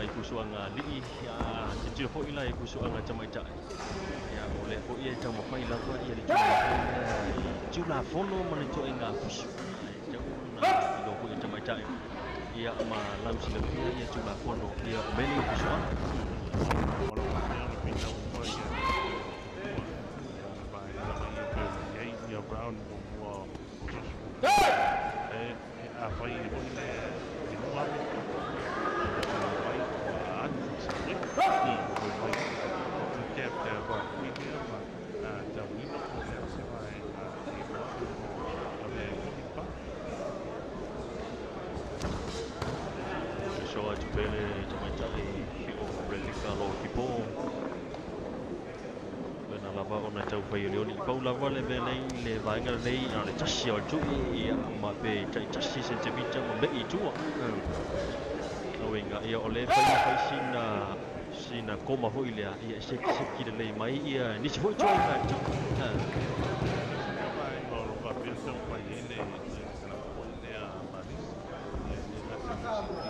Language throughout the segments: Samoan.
i pusuaga alii a tilotilo foʻi la i pusuaga tamaitaʻi ia o lea foʻi e taumafai lava ia le tulaga foi lea i tulafono ma le toaiga pusu ae tau ona iloa foʻi e tamaitaʻi ia ma lausilafia ia tulafono ia o mea nei o pusuaga. O lo faapea ona pitau uma ia ua ia le vaega lava ia pei ona i ai ia round muamua o se 12 e afai foi le 2 mai ua alu faasauina foi mai o tap tap atu i lea ma tauina po o le a se vaega e iloa o lo o ave ai foi le pala. So atu pea le tamaitai o Rebecca Lokipo lena lava ona taufai olioli i pau lava le mea nei le vaega lenei na o le tasi o le tui ia ma pe taitasi sentimita ma me'i i tua. Lauiga ia o le fai fai sina sina koma foi lea ia e sekiseki lelei mai ia nisi foi toaiga e tui. Nisi lea vaega o lo o faapea ona taumafai ai le tagata foi lea Malisi ia e le gata i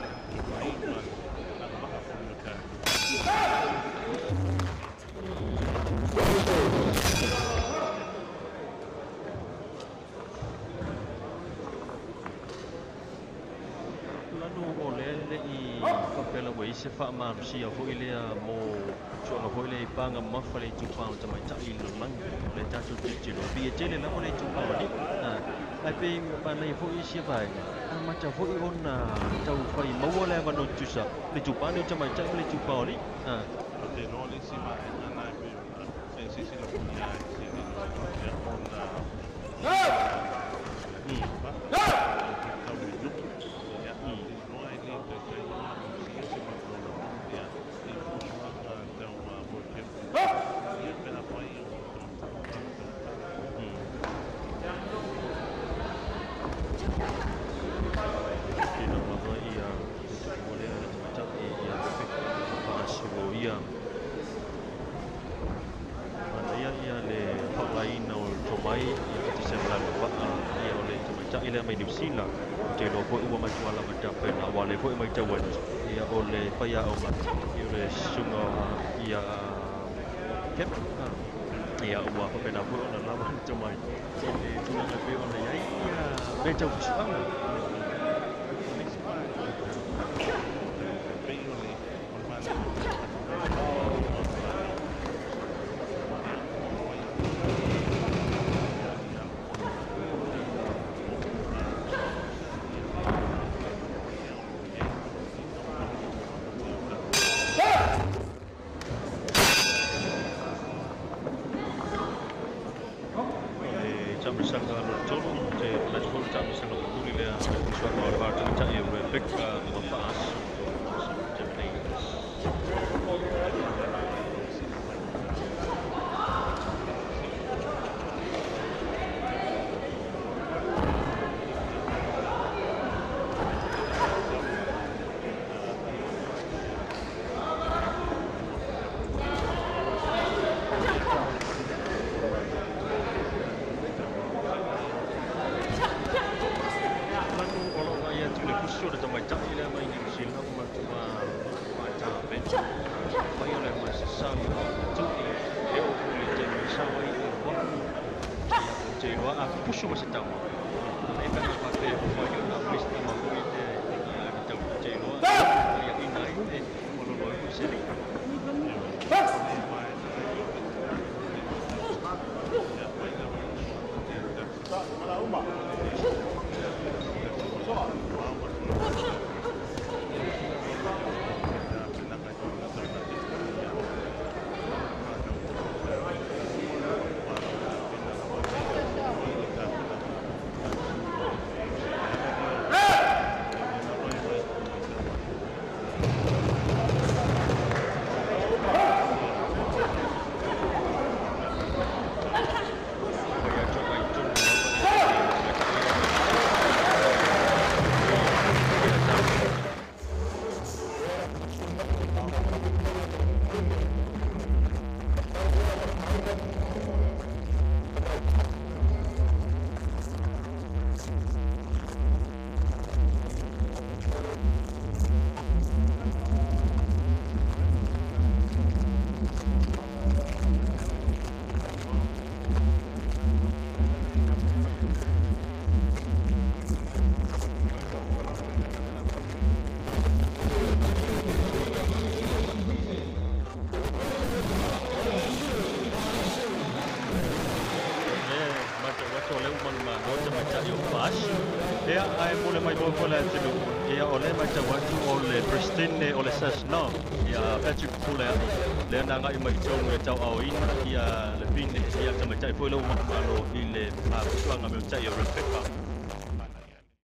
le siitia le tomai ma le agavaa foi o tatou. Lanu o lea leʻi faapea ua i ai se faamalosia foi lea mo suaga foi lea i paga mamafa le itupa o tamaitaʻi i le lalolagi o lea tatou tilotilo e pei e tele lava le itupa o alii ae pei manaia foi isia vaega amata foi ona taufai maua le avanoa tutusa le itupa lea o tamaitai ma le itupa o alii. Ou te iloa le isi vaega na e pei ona se silasila foi lava i se faapea ona i le itupa e tau i luga ia ae ou te iloa e le taitai ona malosia se faafofoga foi lea i fuafuaga tau World Championship ia pe afai o taumafa ma taugata. Tino lava ia le tuua lea o le tamaitai ia Rebecca ua faasoloia manaia ia le faaaogaina o le tomai ia faatasi ai ma le agavaa ia o le tamaitai lea mai Niu Sila. Ou te iloa foi ua matua lava tapena aua o lea foi e matau atu ia o le faiaoga ia o le susuga ia Cameron ia ua faapena foi ona lava le tomai i le tulaga e pei ona i ai ia mea tau fusuaga. O le isi vaega taua e pei o le manaia o le tatou ia ua fai ia ia le tulaga foi lea o lo o i ai le togafitiga ma togafitiga o tatou. O le taamilosaga lona tolu, ou te manatu foi o le taamilosaga mulimuli lea o le fusuaga o le va o tamaitai o Rebecca ma Faaso i le taimi nei. O le isi vaega taua se i Lanu o loo vaai atu i le pusi o le tamaitai lea mai Niu Sila ua matua faatapena afai o le masasaga o le tui e oo foi i le taimi e sao ai i vaa ia ou te iloa a pusu ma se tama e pe a faapea ua mafai ona aumai se tama foi lea ia ave tau ou te iloa e paiaina ai e ua lolo ai foi se alii. O le vaega o le matau atu ia mai lava i le soata lea tasi o le 1982 ma tulaga faapena ia le tele ia o tapenaga e pei ona taunate ia alo ma fanau foi o tatou ua matua tapena lava e muamua i le tapenaga a le susuga i le o le ala lea o lea lava e matau atu ia tamaitai o Faasi. Ia, ae mo le mai foi le atunuu, ia, o lea matau atu o le Presidente o le SASNA, ia Patrick Fepuleai, lea na agai mai totonu e tauaaoina ia le pine, ia tamaitai foi le ua manumalo i le fusuaga meaotai o Red Pepper.